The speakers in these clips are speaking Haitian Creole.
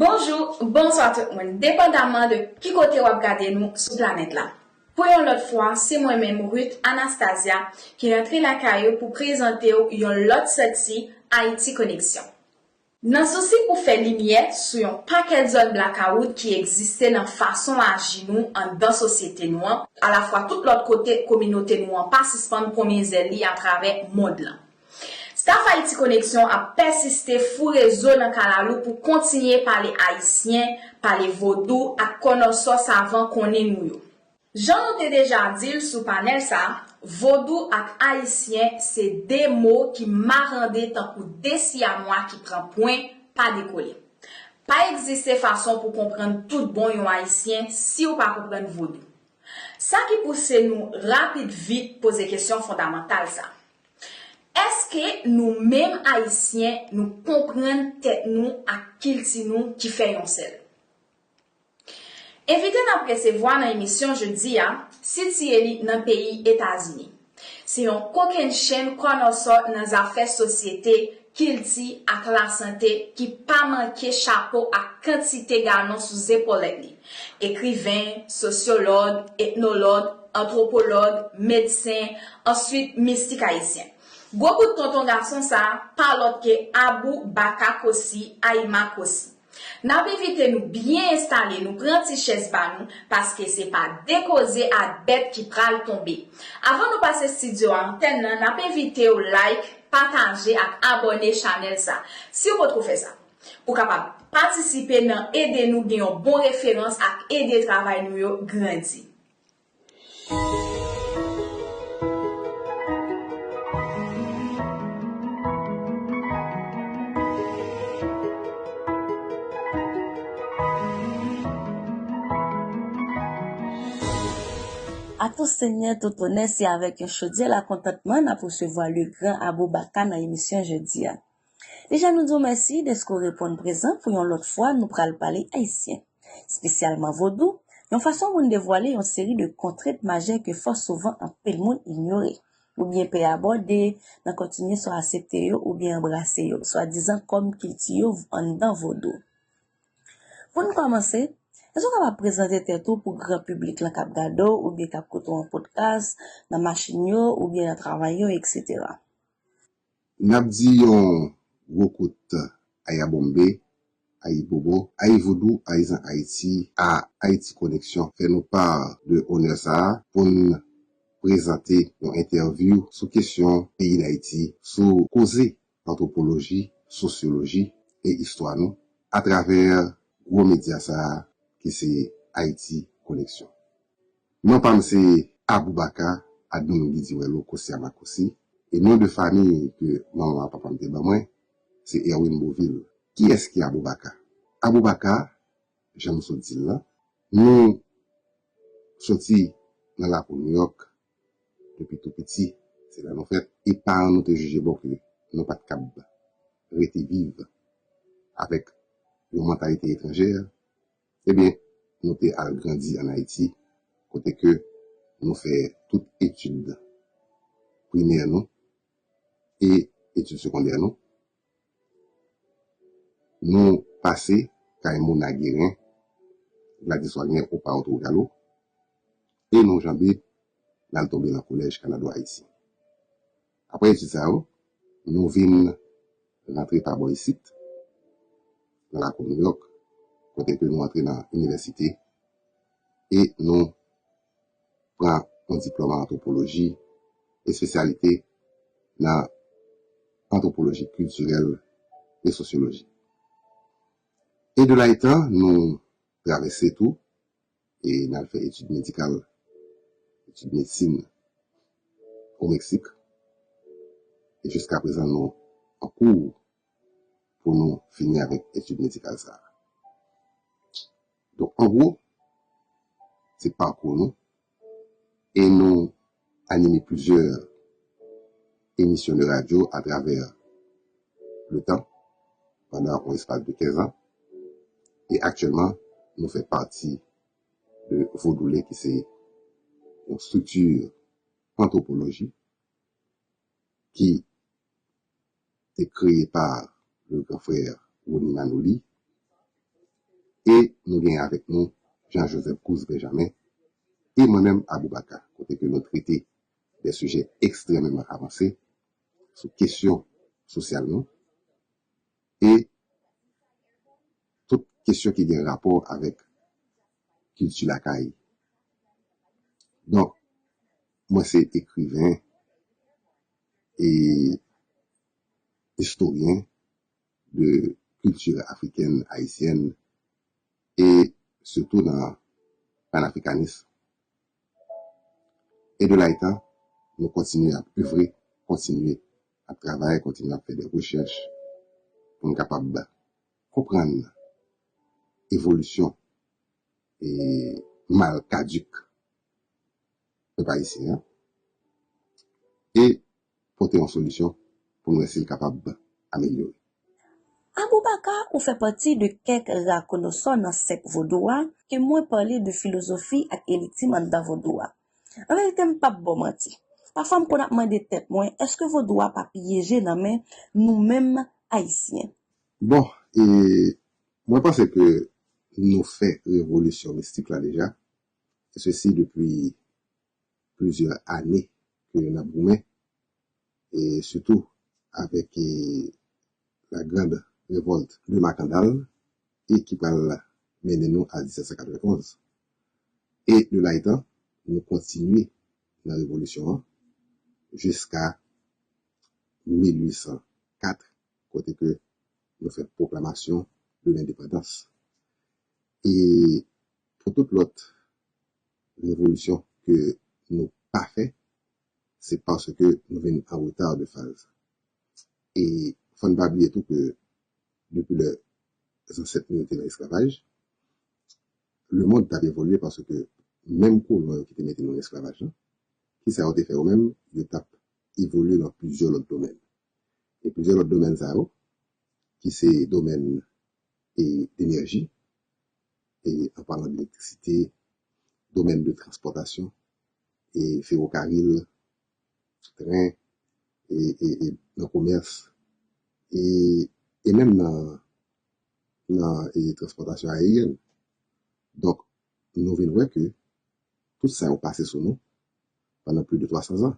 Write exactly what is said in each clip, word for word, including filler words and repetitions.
Bonjou, bonswa tout moun, depandaman de ki kote w ap gade nou sou planèt la. Pou yon lòt fwa, se mwen menm, Ruth Anastasia, ki rantre lakay ou pou prezante w yon lòt sèti Ayiti Koneksyon. Nan sousi pou fè limyè sou yon pakèt zòn blakawout ki egziste nan fason aji nou anndan sosyete nou an, alafwa tout lòt kote kominote nou an pa sispann pran mizè li atravè mond lan. Staff Ayiti Koneksyon ap pèsiste foure zo nan kalalou pou kontinye pale ayisyen, pale vodou ak kònòsò savan konnen nou yo. Jan nou te deja di l sou panèl sa, vodou ak ayisyen se de mo ki marande tankou de siyamwa ki pran pwen, pa dekole. Pa egziste fason pou konprann tout bon yon ayisyen si w pa konprann vodou. Sa ki pouse nou rapid vit poze kesyon fondamantal sa. Èske nou menm ayisyen nou konprann tèt nou ak kilti nou ki fè yon sèl? Envite n ap resevwa nan emisyon jodi a sitiye li nan peyi Etazini. Se yon kokennchenn kònòsò nan zafè sosyete, kilti ak lasante ki pa manke chapo ak kantite galon sou zepòlèt li. Ekriven, sosyològ, etnològ, antwopològ, medsen, answit mistik ayisyen. Gwo bout tonton gason sa a pa lòt ke Abou Baka Kosi Ayima Kosi. N ap envite nou byen enstale, nou pran ti chèz ba nou, paske se pa de koze ak bèt ki pral tonbe. Avan nou pase estidyo a antèn nan, n ap envite w like, pataje ak abòne chanèl sa, si w potko fè sa, pou kapab patisipe nan ede nou gen yon bon referans ak ede travay nou yo grandi. A tou Senyè, tout onè, se avèk yon chodyè lakontantman n ap resevwa le gran Abou Baka nan emisyon jodi a. Deja nou di w mèsi dèske w reponn prezan pou yon lòt fwa nou pral pale ayisyen, espesyalman vodou, yon fason pou n devwale yon seri de kontrent majè ke fò souvan anpil moun inyore, oubyen pè abòde nan kontinye swa asepte yo oubyen anbrase yo, swadizan kòm kilti yo anndan vodou. Pou n kòmanse, èske w kapab prezante tèt ou pou gran piblik lan k ap gade w oubyen k ap koute w an podcast, nan machin yo oubyen nan travay yo, etsetera? N ap di yon gwo kout ayabonbe, ayibobo, ayivoudou, ayizan Ayiti a Ayiti Koneksyon fè nou pa de onè sa a pou n prezante yon entèvyou sou kesyon peyi Dayiti, sou koze antwopoloji, sosyoloji e istwa nou atravè gwo medya sa a ki se Ayiti Koneksyon. Non pa m se Abou Baka Adnungi Diwelo Kosiama Kosi, e non de fanmi ke manman ak papa m te ban mwen, se Erwin Beauvil. Kiyès ki Abou Baka? Abou Baka, jan m sot di l lan, nou soti nan lakou Nouyòk depi tou piti, se la nou fèt, e paran nou te jije bon ke nou pa t kab rete viv avèk yon mantalite etranjè, ebyen, nou te al grandi ann Ayiti, kote ke nou fè tout etid primè nou e etid segondè nou. Nou pase kay Mona Guérin, Gladys Wagner, Opa Otro Gallo, e nou janbe n al tonbe nan Kolèj Kanado Ayisyen. Apre etid sa yo, nou vin rantre pa bò isit, nan lakou Nouyòk, kote ke nou antre nan inivèsite e nou pran yon diplòm an antwopoloji, espesyalite nan antwopoloji kiltirèl e sosyoloji. E de la etan, nou travèse tou e n al fè etid medikal, etid medsin o Meksik. E jiskaprezan, nou an kou pou nou fini avèk etid medikal sa a. Donk, an gwo, se pakou nou e nou anime plizyè emisyon de radyo atravè letan pandan yon espas de kenz an. E aktyèlman, nou fè pati de Vodoulé, ki se yon estrikti antwopoloji ki te kreye pa le gran frè Rony Manouli, E nou genyen avèk nou Jean Joseph Cruz Benjamin e mwen menm Abou Baka, kote ke nou trete de sijè ekstrèmeman avanse sou kesyon sosyal nou e tout kesyon ki gen rapò avèk kilti lakay. Donk, mwen se ekriven e istoryen de kilti afrikèn, ayisyèn, e sitou nan panafrikanis. E de la etan, nou kontinye ap evre, kontinye ap travay, kontinye ap fè de rechèch pou n kapab konprann evolisyon e mal kadik pèp ayisyen an e pote yon solisyon pou n wè si l kapab amelyore. Abou Baka, ou fè pati de kèk ra konosò nan sèk vodou a ke mwen pale de filozofi ak elitim anndan vodou a. An verite, m p ap ba w manti. Pafwa, m konn ap mande tèt mwen, èske vodou a pa pyeje nan men nou menm Ayisyen? Bon, e mwen panse ke nou fè revolisyon mistik la deja, e sesi depi plizyè ane ke n ap goumen, e sitou avèk e, la grande révolte de Makandal, e ki pral mennen nou a disèt san katrevenn-onz. E de la etan, nou kontinye nan revolisyon an jiska mil uit san kat, kote ke nou fè pwoklamasyon de lendepandans. E pou tout lòt revolisyon ke nou pa fè, se paske nou vin an reta de faz. E fò n pa bliye tou ke depi lè zansèt nou yo te nan esklavaj, lemonn t ap evolye paske menm kolon yo ki te mete nou nan esklavaj lan, kisa yo te fè yo menm? Yo t ap evolye nan plizyè lòt domèn. E plizyè lòt domèn sa yo, ki se domèn e, denèji, e, an palan de elektrisite, domèn de transpòtasyon, e, fewokaril, tren, e, e, e nan komès, e, e menm nan, nan e, transpòtasyon ayeryèn. Donk, nou vin wè ke tout sa yo pase sou nou pandan plis de twa san zan.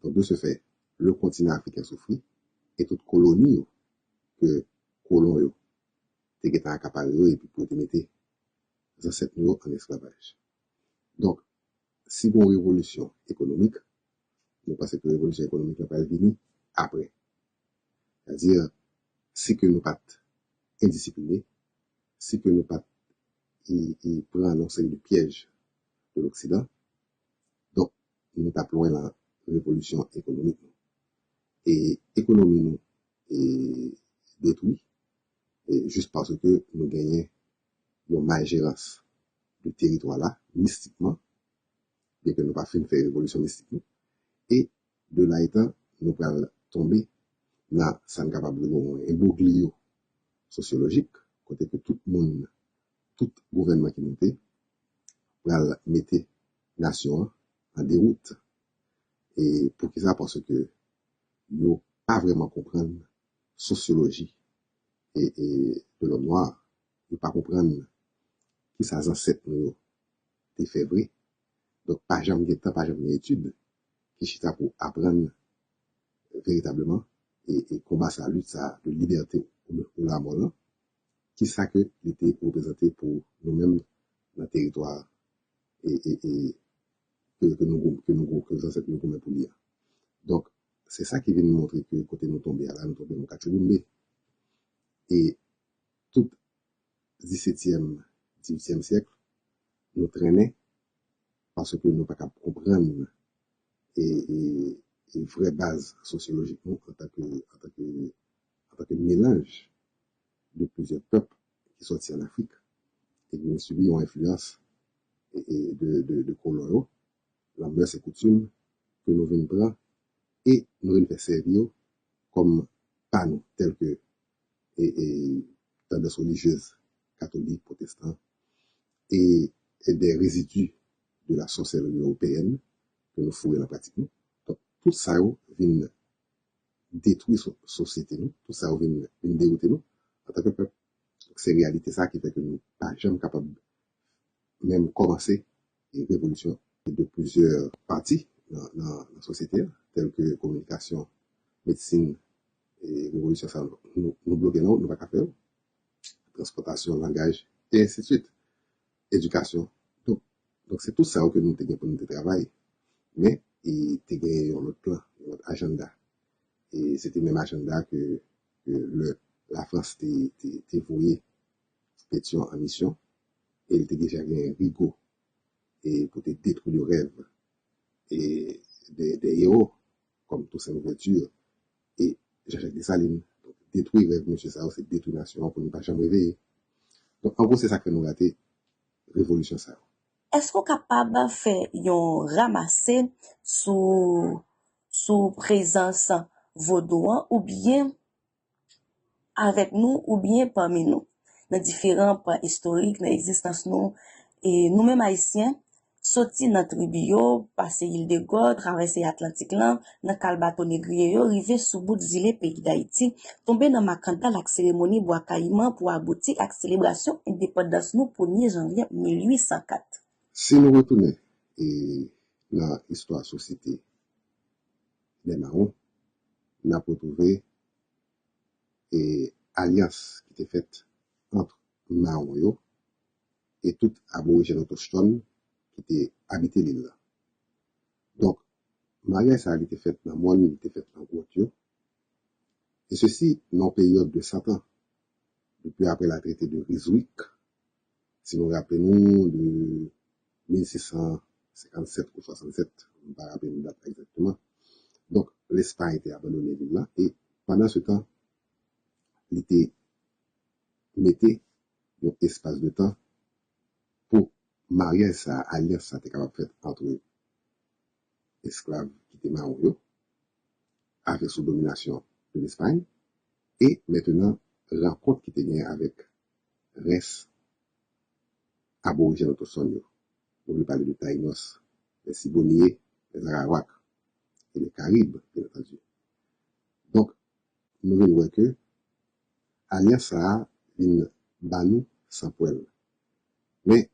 Donk, de ce fait, le kontinan afriken soufri e tout koloni yo ke kolon yo te gentan akapare yo epi pou yo te mete zansèt nou yo an esklavaj. Donk, si gen yon revolisyon ekonomik, nou panse ke revolisyon ekonomik la pral vini apre. Sètadi, si ke nou pa t endisipline, si ke nou pa t e, e pran yon seri de pyèj de l'Oksidan, donk, nou t ap lwen nan revolisyon ekonomik nou. E ekonomi nou e, detwi, e, jis paske nou genyen yon mal jerans de teritwa la, mistikman, byenke nou pa fin fè revolisyon mistik nou. E de la etan, nou pral tonbe nan sa n kapab rele yon enbrogliyo sosyolojik, kote ke tout moun, tout gouvènman ki moute, pral mete nasyon an an dewout. E poukisa? Paske yo pa vrèman konprann sosyoloji e, e de lòm nwa. Yo pa konprann kisa zansèt nou yo te fè vre. Donk, pa janm gen tan, pa janm gen etid ki chita pou aprann veritableman e, e konba sa, lit sa de libète ou, ou lamò lan, kisa ke li te reprezante pou nou menm nan teritwa e, e, e ke, ke nou, ke nou, ke zansèt nou goumen pou li a. Donk, se sa ki vin montre ke kote nou tonbe a la, nou tonbe nan katchouboumbe. E tout disetyèm, dizuityèm syèk, nou trennen paske nou pa ka konprann e, e, e vrè baz sosyolojik nou antanke, antanke, antanke melanj de plizyè pèp ki sòti ann Afrik e ki vin sibi yon enfliyans e, e de, de, de kolon yo, nan mès e koutim ke nou vin pran e nou vin fè sèvi yo kòm pa nou, tèlke e, e tandans relijyez katolik, pwotestan, e, e de rezidi de la sorcellerie européenne ke nou foure nan pratik nou. Donk, tout sa yo vin detwi so, sosyete nou, tout sa yo vin, vin dewoute nou antanke pèp. Se reyalite sa ki fè ke nou pa janm kapab menm kòmanse revolisyon de plizyè pati nan, nan, nan sosyete a, tèl ke kominikasyon, medsin, e revolisyon sa nou, nou bloke non, nou pa ka fè yo. Transpòtasyon, langaj, e ensi de suit. Edikasyon. Donk, donk se tout sa yo ke nou te gen pou nou te travay. Men, e te gen yon lòt plan, yon lòt ajanda. E se te menm ajanda ke, ke lè Lafrans te, te, te voye Petyon an misyon, e li te deja gen Rigaud e pou te detwi le rèv e de, de ewo, kòm Toussaint Louverture e Jean-Jacques Dessalines. Donk, detwi rèv mesye sa yo, se detwi nasyon an pou nou pa janm reveye. Donk, an gwo, se sa k fè nou rate revolisyon sa yo. Èske w kapab fè yon ramase sou, sou prezans vodou an oubyen avèk nou oubyen pami nou, nan diferan pwen istorik nan egzistans nou, e nou menm Ayisyen, soti nan tribi yo, pase Île de Gordes, travèse Atlantik lan, nan kal bato negriye yo, rive sou bout zile peyi Dayiti, tonbe nan makandal ak seremoni Bwa Kayiman pou abouti ak selebrasyon endepandans nou premye janvye mil uit san kat. Si nou retounen e nan istwa sosyete dè mawon, n ap retwouve e alyans ki te fèt ant mawon yo e tout aborijèn otoktòn ki te abite lil la. Donk, maryaj sa a li te fèt nan mòn, li te fèt nan gwòt yo, e sesi nan yon peryòd de san tan, depi aprè la traité de Ryswick, si nou raple nou de mil sis san senkannsèt ou swasannsèt, m pa raple m dat egzakteman. Donk, Lespay te abandone lil la, e pandan se tan, li te mete yon espas de tan pou maryaj sa, alyans sa te kapab fèt antre esklav ki te mawon yo, avè sou dominasyon de Lespay, e mentenan rankont ki te gen avèk rès aborijèn otoktòn yo. Nou vle pale de Tainos, les Siboneyes, les Arawak e les Karib, byen antandi. Donk, nou vin wè ke alyans sa a vin ba nou Sanpwèl. Men,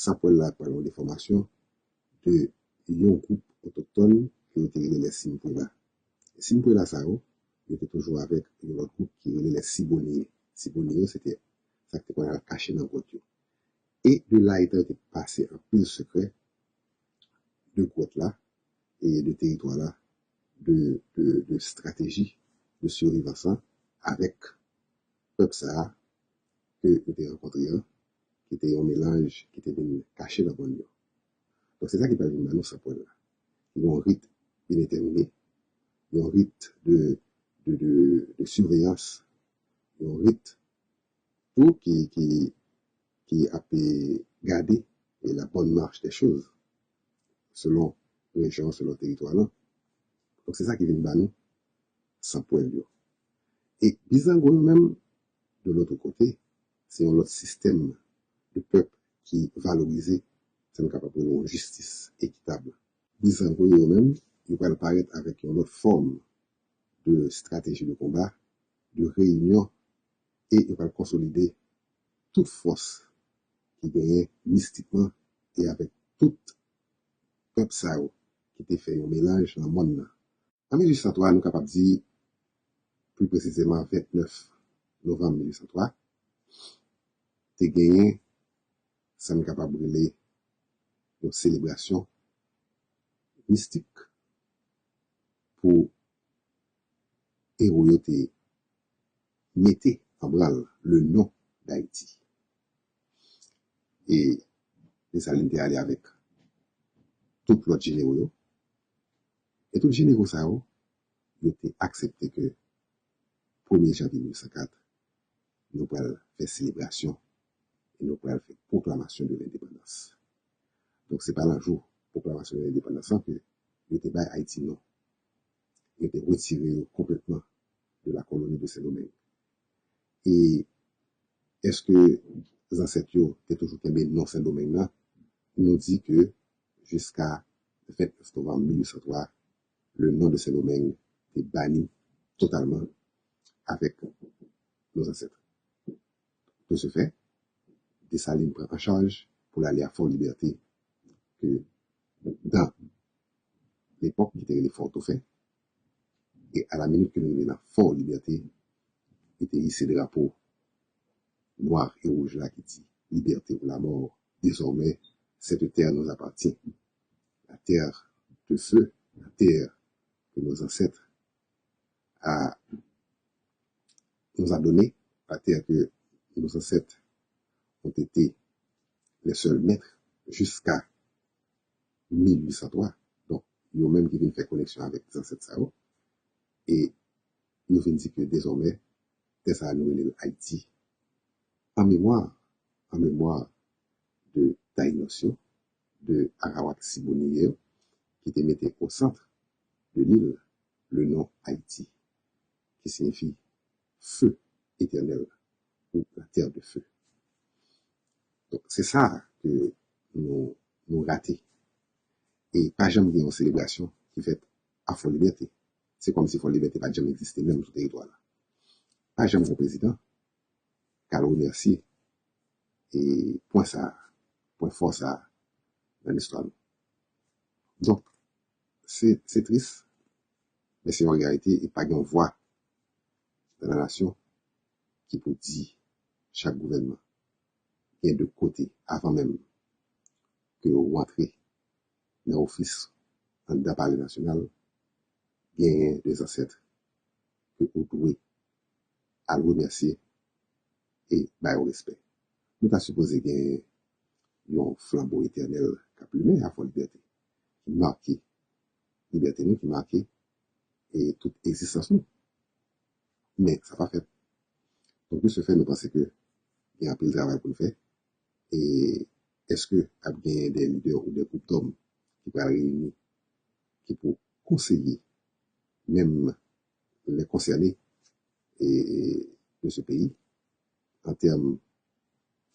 Sanpwèl la pral yon defòmasyon de yon gwoup otoktòn ke yo te rele les Simprela. Simprela sa yo, yo te toujou avèk yon lòt gwoup ki rele les Siboneyes. Siboneyes yo, se te sa ki te konn al kache nan gwòt yo. E de la etan yo te pase anpil sekrè de gwòt la e de teritwa la, de, de, de strateji de sivivans lan avèk pèp sa a ke yo te rankontre an, ki te yon melanj ki te vin kache nan bann yo. Donk, se sa ki pral vin ban nou Sanpwèl la. Ki gen yon rit byen detèmine, yon rit de, de, de, de siveyans, yon rit tou ki, ki, ki ap, e, gade, e, la bonne marche des choses, selon rejyon, selon teritwa lan. Donk, se sa ki vin ba nou Sanpwèl yo. E Bizango yo menm, de l'autre côté, se yon lòt sistèm de pèp ki valorize, sa nou kapab rele yon jistis ekitab. Bizango yo menm, yo pral parèt avèk yon lòt fòm de strateji de konba, de reyinyon, e yo pral konsolide tout fòs ki genyen mistikman e avèk tout pèp sa yo ki te fè yon melanj nan mòn nan. An mil uit san twa, nou kapab di, pli presizeman vennèf novanm mil uit san twa, te genyen sa n kapab rele yon selebrasyon mistik pou ewo yo te mete an branl le non d'Haïti. E Desalin te ale avèk tout lòt jenero yo. E tout jenero sa yo, yo te aksepte ke premye janvye mil uit san kat, nou pral fè selebrasyon e nou pral fè pwoklamasyon de lendepandans. Donk, se pa nan jou pwoklamasyon de lendepandans lan ke yo te bay Ayiti non. Yo te retire yo konplètman de la colonie de Sendomeng. E èske zansèt yo te toujou kenbe non Sendomeng nan? Nou di ke jiska vennèf novanm mil uit san twa, le non de Sendomeng te bani totalman avèk nos ancêtres. De ce fait, Desalin pran an chaj pou l ale a Fò Libète, ke dan lepòk ki te rele Fò Tofen, e a la minit ke nou rive nan Fò Libète, li te ise drapo nwa e wouj la ki di Liberté ou la mort, désormais cette terre nous appartient. La terre de feu, la terre que nos ancêtres a, nous a donné, la terre que nos ancêtres ont été les seuls maîtres jusqu'à mil uit san twa. Donk, yo menm ki vin fè koneksyon avèk zansèt sa yo, e yo vin di ke dezòmè, tè sa a nou rele l Ayiti, an memwa, an memwa de Tayinòs yo, de Arawak Siboneyè yo, ki te mete o sant de lil le non Ayiti, ki siyifi feu éternel ou la terre de feu. Donk, se sa ke nou, nou rate. E pa janm gen yon selebrasyon ki fèt a Fò Libète. Se kòmsi Fò Libète pa t janm egziste menm sou teritwa la. Pa janm gen yon prezidan k al remèsye e pwen sa, pwen fò sa nan listwa nou. Donk, se, se tris, men se yon reyalite e pa gen yon vwa nan la nasyon ki pou di chak gouvènman gen de kote avan menm ke ou antre nan ofis anndan Palè Nasyonal, genyen de zansèt ke ou dwe al remèsye e ba yo respè. Nou ta sipoze gen yon flanbo etènèl k ap limen a Fò Libète, ki make libète nou, ki make e tout egzistans nou. Men sa pa fèt. Donk, de ce fait, nou panse ke gen anpil travay pou n fè. E èske ap gen de lidè ou de gwoup dòm ki pral reyini, ki pou konseye menm les concernés e, de ce pays en termes,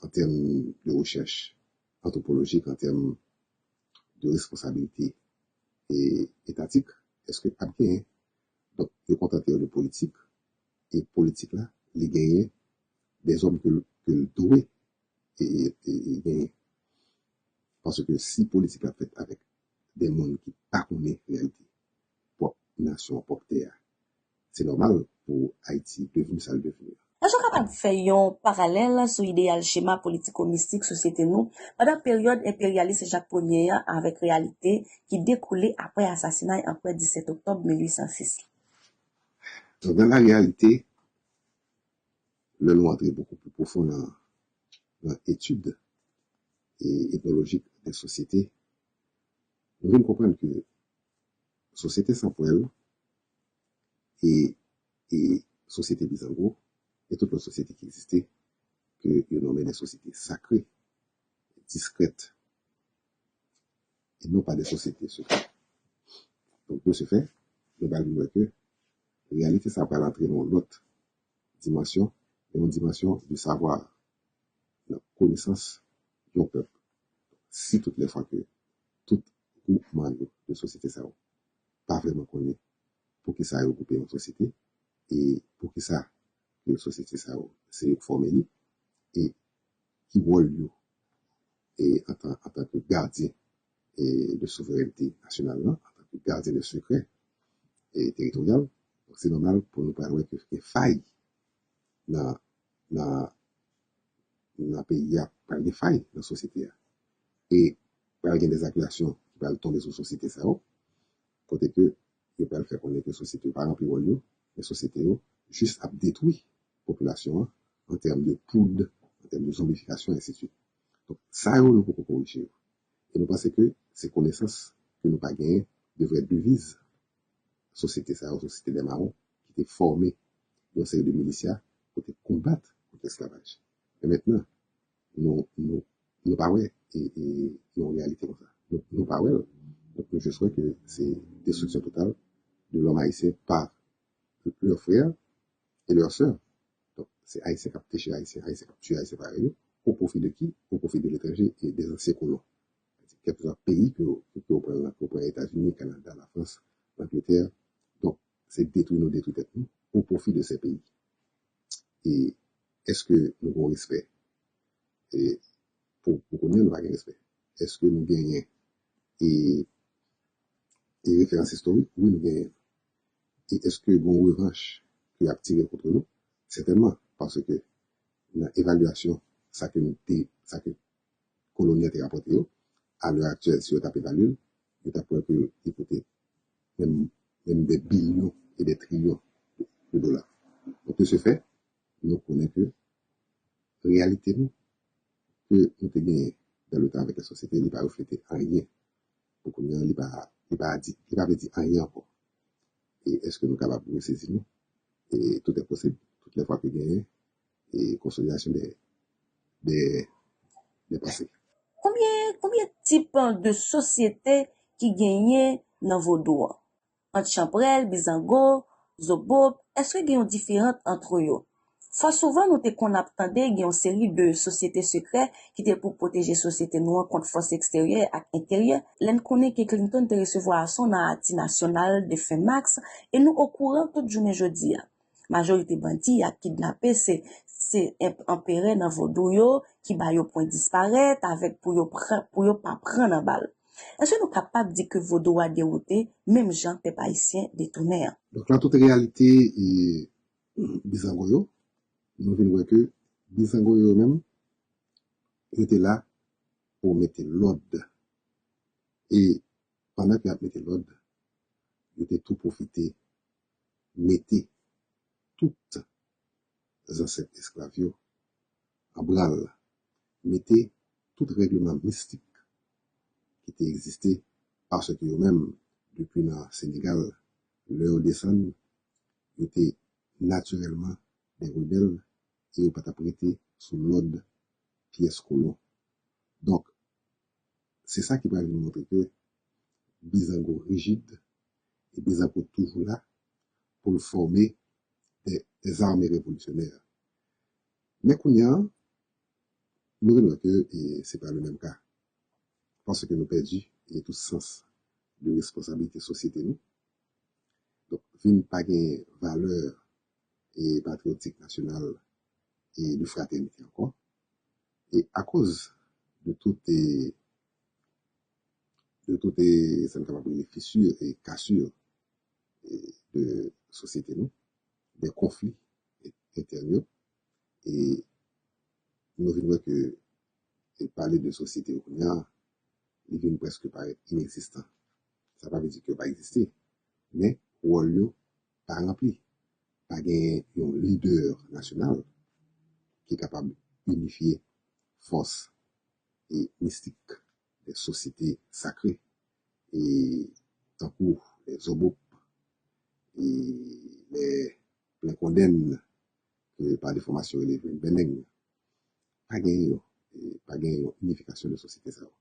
en termes de recherche anthropologique, en termes de responsabilité e étatique? Èske ap genyen? Donk, yo kontante yo de politik, e politik la, li genyen dèzòm ke l, ke l dwe e, e, e, e genyen. Paske si politik la fèt avèk de moun ki pa konnen reyalite pwòp nasyon an, pwòp tè a, se nòmal pou Ayiti devni sa l devni an. Èske w kapab fè yon paralèl sou ideyal chema politiko-mistik sosyete nou pandan peryòd enperyalis Jak Premye an avèk reyalite ki dekoule apre asasinay anperè disèt oktòb mil uit san sis la? Donk, dans la réalité, lè nou antre beaucoup plus profond nan, nan etid e etnolojik de sosyete, nou vin konprann ke sosyete Sanpwèl e, e sosyete Bizango e tout lòt sosyete ki egziste, ke yo nonmen de sosyete sakre, diskrèt, e non pa de sosyete sekrè. Donk, de ce fait, nou pral vin wè ke reyalite sa pral antre nan yon lòt dimansyon, yon dimansyon de savwa, nan konesans yon pèp. Si tout lè fwa ke tout gwoupman yo de sosyete sa yo pa vrèman konnen poukisa yo gwoupe yon sosyete e poukisa ke sosyete sa yo se yo k fòme li e ki wòl yo e antan, antan ke gadyen e de souverènte nasyonal lan, antan ke gadyen de sekrè e teritoryal. Donk, se nòmal pou nou pral wè ke gen fay nan, nan, nan peyi a, pral gen fay nan sosyete a. E pral gen de zakilasyon ki pral tonbe sou sosyete sa yo, kote ke yo pral fè konnen ke sosyete yo pa ranpli wòl yo, men sosyete yo jis ap detwi popilasyon an an tèm de poud, an tèm de zonbifikasyon, ensidswit. Donk, sa yo, nou poko korije yo. E nou panse ke se konesans ke nou pa genyen devret deviz sosyete sa yo, sosyete dè mawon, ki te fòme yon seri de milisya pou te konbat kont lesklavaj. Men mentnan, nou, nou, nou pa wè e, e, yon reyalite konsa. Nou, nou pa wè l. Donk, nou jis wè ke se destriksyon total de lòm ayisyen pa lè frè e lè sè. Donk, se Ayisyen k ap teche Ayisyen, Ayisyen k ap tiye Ayisyen parèy yo. O pwofi de ki? O pwofi de letranje e de zansyen kolon. Kèlkeswa peyi ke, ke, ke w pran, ke w pran Etazini, Kanada, Lafrans, Langletè. Donk, se detwi nou detwi tèt nou o pwofi de se peyi. E Èske nou gen respè? E pou, pou kounye a, nou pa gen respè. Èske nou genyen e, e referans istorik? Wi, nou genyen. E èske gen yon revanch ke y ap tire kont nou? Sètènman, paske nan evalyasyon sa ke nou te, sa ke koloni an te rapòte yo, a lè aktyèl, si yo t ap evalye l, yo t ap wè ke li koute menm, menm dè bilyon e dè trilyon de dola. Donk, de ce fait, nou konnen ke reyalite nou, ke nou te genyen dans le temps avec la société, li pa reflete anyen. Pou kounye a, li pa, li pa di, li pa vle di anyen ankò. E èske nou kapab resezi nou? E tout est possible, tout les fois ke genyen e konsolidasyon de, de, de pase. Konbyen, konbyen tip de sosyete ki genyen nan vodou an? Ant chanprèl, bizango, zobop, èske gen yon diferans ant yo? Fò souvan nou te konn ap tande gen yon seri de sosyete sekrè ki te pou pwoteje sosyete nou an kont fòs eksteryè ak enteryè. Lè n konnen ke Clinton te resevwa ason nan Ati Nasyonal defen Max, e nou okouran tout jounen jodi a. Majorite bandi y ap kidnape se, se anperè nan vodou yo ki ba yo pwen disparèt avèk pou yo, pran, pou yo pa pran nan bal. Èske nou kapab di ke vodou a dewoute menm jan pèp ayisyen detounen an? Donk, nan tout reyalite, e, bizango yo, nou vin wè ke bizango yo menm, yo te la pou mete lòd. E pandan ke y ap mete lòd, yo te tou pwofite mete tout zansèt esklav yo an branl, mete tout règleman mistik ki te egziste, paske yo menm, depi nan Senegal, lè yo desann, yo te natirèlman de rebèl e yo pa t ap rete sou lòd pyès kolon. Donk, se sa ki pral vin montre ke bizango rijid e bizango toujou la pou l fòme de, de zame revolisyonè. Men kounye a, nou vin wè ke e, se pa le menm ka. Paske nou pèdi e, tout sans de responsablite sosyete nou. Donk, vin pa gen valè e, patriyotik nasyonal e de fratènite ankò. E akoz de tout e, de tout e, sa n kapab rele fisur e kasur e, de sosyete nou, de konfli e, entèn yo, e nou vin wè ke e pale de sosyete yo kounye a, li vin prèske parèt inegzistan. Sa pa vle di ke yo pa egziste, men wòl yo pa ranpli. Pa gen yon lidè nasyonal ki kapab inifye fòs e mistik de sosyete sakre, e tankou les Zobop e les Plenkonden, ke pa defòmasyon rele Vrenbeneng. Pa gen yo, e pa gen yon inifikasyon de sosyete sa yo.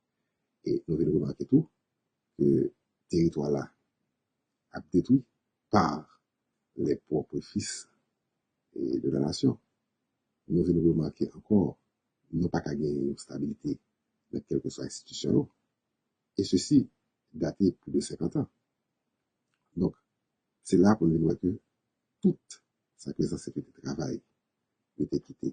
E nou vin remake tou ke teritwa la ap detwi par les propres fils e, de la nation. Nou vin remake ankò, nou pa ka gen yon stabilite nan kèlkeswa enstitisyon yo. E sesi date plis de senkant an. Donk, se la pou nou vin wè ke tout sa ke zansèt yo te travay, yo te kite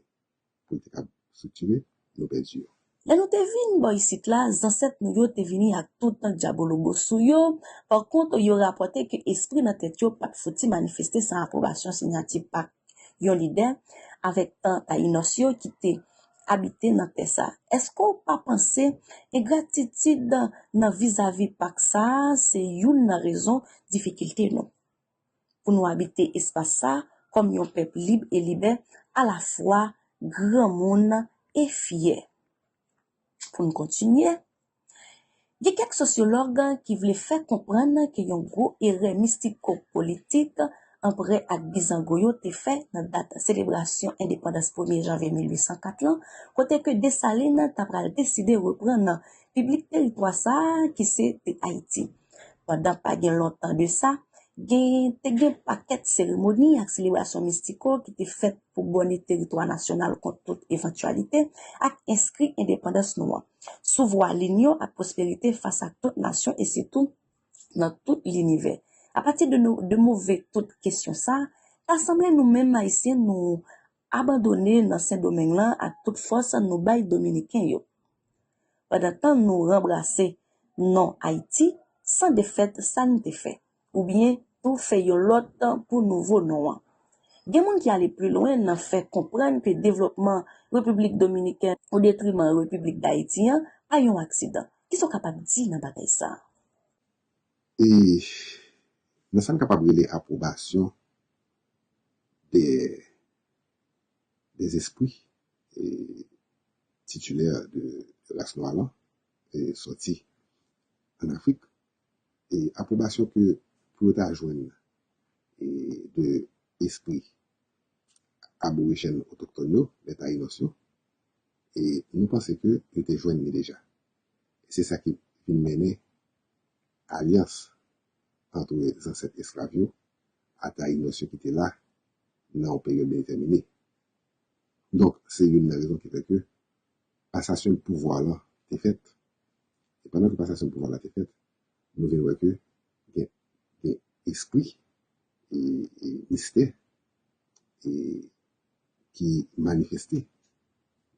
pou l te kab striktire, nou pèdi yo. Lè nou te vin bò isit la, zansèt nou yo te vini ak tout dyabologo sou yo. Pakont, yo rapòte ke espri nan tèt yo pa t fouti manifeste san apwobasyon siyati pak yon lidè avèk tan Tayinòs yo ki te abite nan tè sa. Èske w pa panse engratitid nan vizavi pak sa a se youn nan rezon difikilte nou? Pou nou abite espas sa a kòm yon pèp lib e libè, alafwa granmoun e fyè. Pou n kontinye, gen kèk sosyològ ki vle fè konprann ke yon gwo erè mistiko-politik anperè ak bizango yo te fè nan dat selebrasyon endepandans premye janvye mil uit san kat lan, kote ke Desalin ta pral deside reprann piblik teritwa sa a ki se te Ayiti. Pandan pa gen lontan de sa, gen, te gen pakèt seremoni ak selebrasyon mistiko ki te fèt pou bòne teritwa nasyonal kont tout evantyalite ak enskri endepandans nou an sou vwa linyon ak pwosperite fas ak tout nasyon e sitou nan tout linivè. Apati de, nou, de move tout kesyon sa, ta sanble nou menm Ayisyen nou abandone nan Sendomeng lan ak tout fòs nou bay Dominiken yo. Pandan tan nou ranbrase non Ayiti san defèt sa n te fè, oubyen tou fè yon lòt pou nouvo non an. Gen moun ki ale pi lwen nan fè konprann ke devlopman Repiblik Dominikèn o detriman Repiblik Dayiti an pa yon aksidan. Kisa w kapab di nan bagay sa a? E nan sa n kapab rele apwobasyon de des esprits titilè de ras nwa lan sòti ann Afrik, e apwobasyon ke pou yo ta jwenn de espri aborijèn otoktòn yo, lè Tayinòs yo, e nou panse ke yo te jwenn li deja. E se sa ki vin mennen alyans antre zansèt esklav yo a Tayinòs yo ki te la nan yon peryòd detèmine. Donk, se youn nan rezon ki fè ke pasasyon de pouvwa lan te fèt. E pandan ke pasasyon de pouvwa la te fèt, nou vin wè ke gen, gen espri e, e mistè e ki manifeste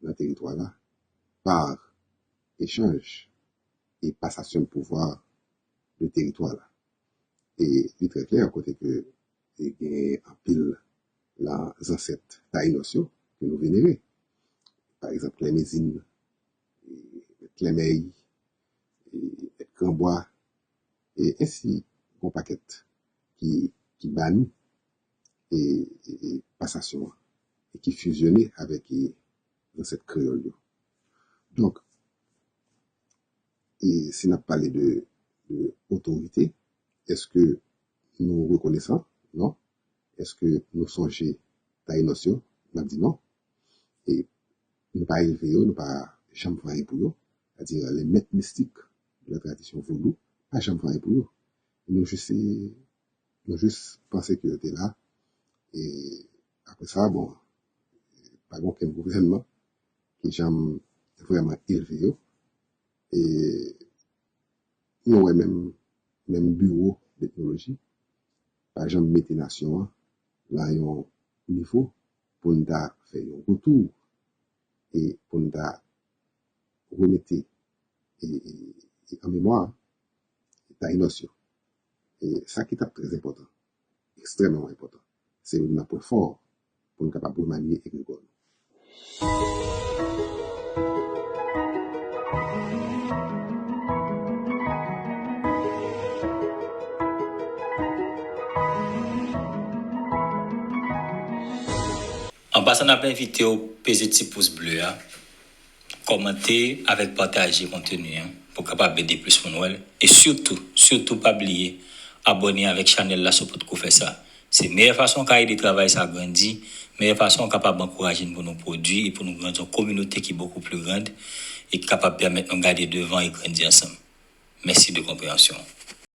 nan teritwa la pa echanj e pasasyon de pouvwa de teritwa la. E li trè klè kote ke e gen anpil nan zansèt Tayinòs yo ke nou venere. Pa egzanp, Klèmezin, Klèmèy, Granbwa, e ensi yon pakèt ki, ki ba nou e, e, e pasasyon an e ki fizyone avèk e, zansèt kreyòl yo. Donk, e si n ap pale de, de otorite, èske nou rekonesan? Non. Èske nou sonje Tayinòs yo? N ap di non. E nou pa elve yo, nou pa janm fè anyen pou yo. Sètadi, les maîtres mystiques de la tradition vaudou, pa janm fè anyen pou yo. Nou jis, nou jis panse ke yo te la. E apre sa, bon, pa gen okenn gouvènman ki janm vrèman elve yo. E nou wè menm, menm biwo d etnoloji pa janm mete nasyon an nan yon nivo pou n ta fè yon retou e pou n ta remete e, e, e an memwa Tayinòs yo. E sa ki t ap trè enpòtan, ekstrèmeman enpòtan, se youn nan pwen fò pou n kapab remanye egregò nou. An pasan, n ap envite w peze ti pous ble a, kòmante avèk pataje konteni an pou kapab ede plis moun wè l. E sitou, sitou pa bliye abòne avèk chanèl la si w potko fè sa. Se meyè fason w ka ede travay sa grandi, meyè fason w kapab ankouraje n pou nou pwodui e pou nou grandi yon kominote ki bokou pli grand e ki kapab pèmèt nou gade devan e grandi ansanm. Mèsi de konpreyansyon w.